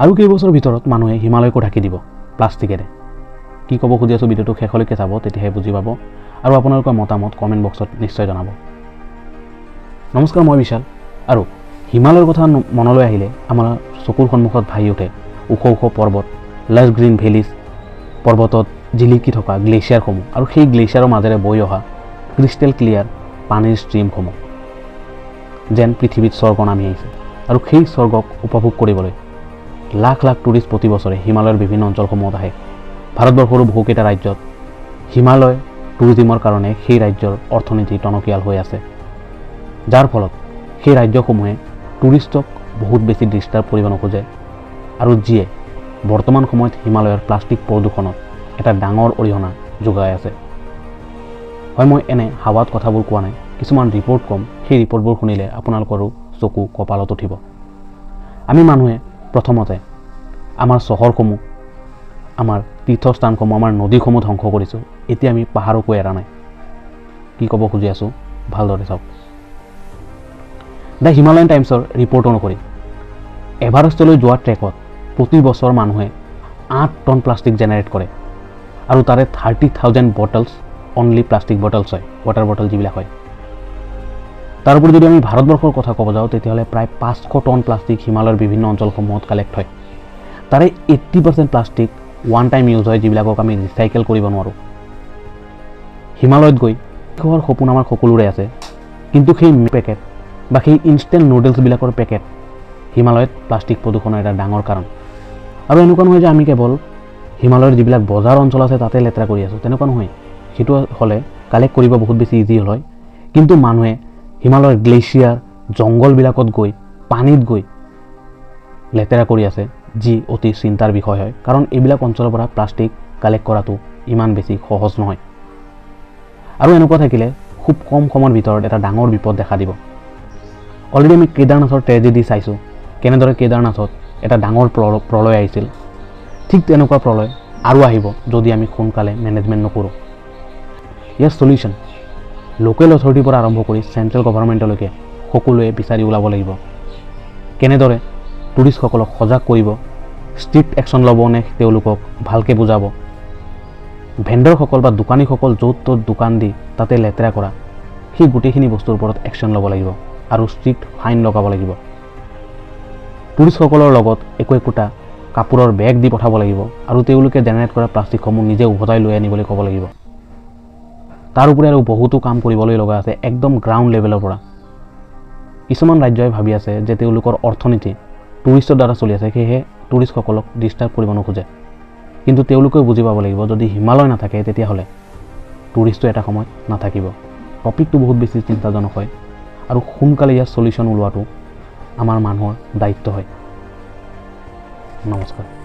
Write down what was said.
আৰু কেইবছৰৰ ভিতৰত মানুহে হিমালয়কো ঢাকি দিব প্লাষ্টিকেৰে। কি ক'ব খুজি আছোঁ, ভিডিঅ'টো শেষলৈকে চাব, তেতিয়াহে বুজি পাব। আৰু আপোনালোকৰ মতামত কমেণ্ট বক্সত নিশ্চয় জনাব। নমস্কাৰ, মই বিশাল। আৰু হিমালয়ৰ কথা মনলৈ আহিলে আমাৰ চকুৰ সন্মুখত ভাহি উঠে ওখ ওখ পৰ্বত, লাছ গ্ৰীণ ভেলিজ, পৰ্বতত জিলিকি থকা গ্লেছিয়াৰসমূহ আৰু সেই গ্লেছিয়াৰৰ মাজেৰে বৈ অহা ক্ৰিষ্টেল ক্লিয়াৰ পানীৰ ষ্ট্ৰীমসমূহ, যেন পৃথিৱীত স্বৰ্গ নামি আহিছে। আৰু সেই স্বৰ্গক উপভোগ কৰিবলৈ লাখ লাখ টুৰিষ্ট প্ৰতি বছৰে হিমালয়ৰ বিভিন্ন অঞ্চলসমূহত আহে। ভাৰতবৰ্ষৰো বহুকেইটা ৰাজ্যত হিমালয় টুৰিজিমৰ কাৰণে সেই ৰাজ্যৰ অৰ্থনীতি টনকিয়াল হৈ আছে, যাৰ ফলত সেই ৰাজ্যসমূহে টুৰিষ্টক বহুত বেছি ডিষ্টাৰ্ব কৰিব নোখোজে আৰু যিয়ে বৰ্তমান সময়ত হিমালয়ৰ প্লাষ্টিক প্ৰদূষণত এটা ডাঙৰ অৰিহণা যোগাই আছে। হয়, মই এনে হাৱাত কথাবোৰ কোৱা নাই। কিছুমান ৰিপৰ্ট ক'ম, সেই ৰিপৰ্টবোৰ শুনিলে আপোনালোকৰো চকু কপালত উঠিব। আমি মানুহে প্ৰথমতে আমাৰ চহৰসমূহ, আমাৰ তীৰ্থস্থানসমূহ, আমাৰ নদীসমূহ ধ্বংস কৰিছোঁ। এতিয়া আমি পাহাৰকো এৰা নাই। কি ক'ব খুজি আছোঁ, ভালদৰে চাওক। The Himalayan টাইমছৰ ৰিপৰ্ট অনুসৰি এভাৰেষ্টলৈ যোৱা ট্ৰেকত প্ৰতি বছৰ মানুহে 8 টন প্লাষ্টিক জেনেৰেট কৰে আৰু তাৰে 30,000 bottles only plastic bottles হয়, ৱাটাৰ বটল যিবিলাক হয়। তাৰোপৰি যদি আমি ভাৰতবৰ্ষৰ কথা ক'ব যাওঁ, তেতিয়াহ'লে প্ৰায় 500 টন প্লাষ্টিক হিমালয়ৰ বিভিন্ন অঞ্চলসমূহত কালেক্ট হয়। তাৰে 80% প্লাষ্টিক ওৱান টাইম ইউজ হয়, যিবিলাকক আমি ৰিচাইকেল কৰিব নোৱাৰোঁ। হিমালয়ত গৈ খোৱাৰ সপোন আমাৰ সকলোৰে আছে, কিন্তু সেই পেকেট বা সেই ইনষ্টেণ্ট নুডলছবিলাকৰ পেকেট হিমালয়ত প্লাষ্টিক প্ৰদূষণৰ এটা ডাঙৰ কাৰণ। আৰু এনেকুৱা নহয় যে আমি কেৱল হিমালয়ৰ যিবিলাক বজাৰ অঞ্চল আছে তাতে লেতেৰা কৰি আছোঁ, তেনেকুৱা নহয়। সেইটো হ'লে কালেক্ট কৰিব বহুত বেছি ইজি হ'ল হয়। কিন্তু মানুহে হিমালয়ৰ গ্লেছিয়াৰ, জংঘলবিলাকত গৈ, পানীত গৈ লেতেৰা কৰি আছে, যি অতি চিন্তাৰ বিষয় হয়, কাৰণ এইবিলাক অঞ্চলৰ পৰা প্লাষ্টিক কালেক্ট কৰাটো ইমান বেছি সহজ নহয়। আৰু এনেকুৱা থাকিলে খুব কম সময়ৰ ভিতৰত এটা ডাঙৰ বিপদ দেখা দিব। অলৰেডি আমি কেদাৰনাথৰ ট্ৰেজেডি চাইছোঁ, কেনেদৰে কেদাৰনাথত এটা ডাঙৰ প্ৰলয় আহিছিল। ঠিক তেনেকুৱা প্ৰলয় আৰু আহিব যদি আমি সোনকালে মেনেজমেণ্ট নকৰোঁ। ইয়াৰ চলিউশ্যন লোকেল অথৰিটিৰ পৰা আৰম্ভ কৰি চেণ্ট্ৰেল গভৰ্ণমেণ্টলৈকে সকলোৱে বিচাৰি ওলাব লাগিব। কেনেদৰে টুৰিষ্টসকলক সজাগ কৰিব, ষ্ট্ৰিক্ট একশ্যন ল'ব নে তেওঁলোকক ভালকৈ বুজাব, ভেণ্ডৰসকল বা দোকানীসকল য'ত ত'ত দোকান দি তাতে লেতেৰা কৰা, সেই গোটেইখিনি বস্তুৰ ওপৰত একশ্যন ল'ব লাগিব আৰু ষ্ট্ৰিক্ট ফাইন লগাব লাগিব। টুৰিষ্টসকলৰ লগত একো একোটা কাপোৰৰ বেগ দি পঠাব লাগিব আৰু তেওঁলোকে জেনেৰেট কৰা প্লাষ্টিকসমূহ নিজে উভতাই লৈ আনিবলৈ ক'ব লাগিব। তাৰ উপৰি আৰু বহুতো কাম কৰিবলৈ লগা আছে একদম গ্ৰাউণ্ড লেভেলৰ পৰা। কিছুমান ৰাজ্যই ভাবি আছে যে তেওঁলোকৰ অৰ্থনীতি টুৰিষ্টৰ দ্বাৰা চলি আছে, সেয়েহে টুৰিষ্টসকলক ডিষ্টাৰ্ব কৰিব নোখোজে। কিন্তু তেওঁলোকেও বুজি পাব লাগিব, যদি হিমালয় নাথাকে তেতিয়াহ'লে টুৰিষ্টো এটা সময়ত নাথাকিব। টপিকটো বহুত বেছি চিন্তাজনক হয় আৰু সোনকালে ইয়াৰ চলিউশ্যন ওলোৱাটো আমাৰ মানুহৰ দায়িত্ব হয়। নমস্কাৰ।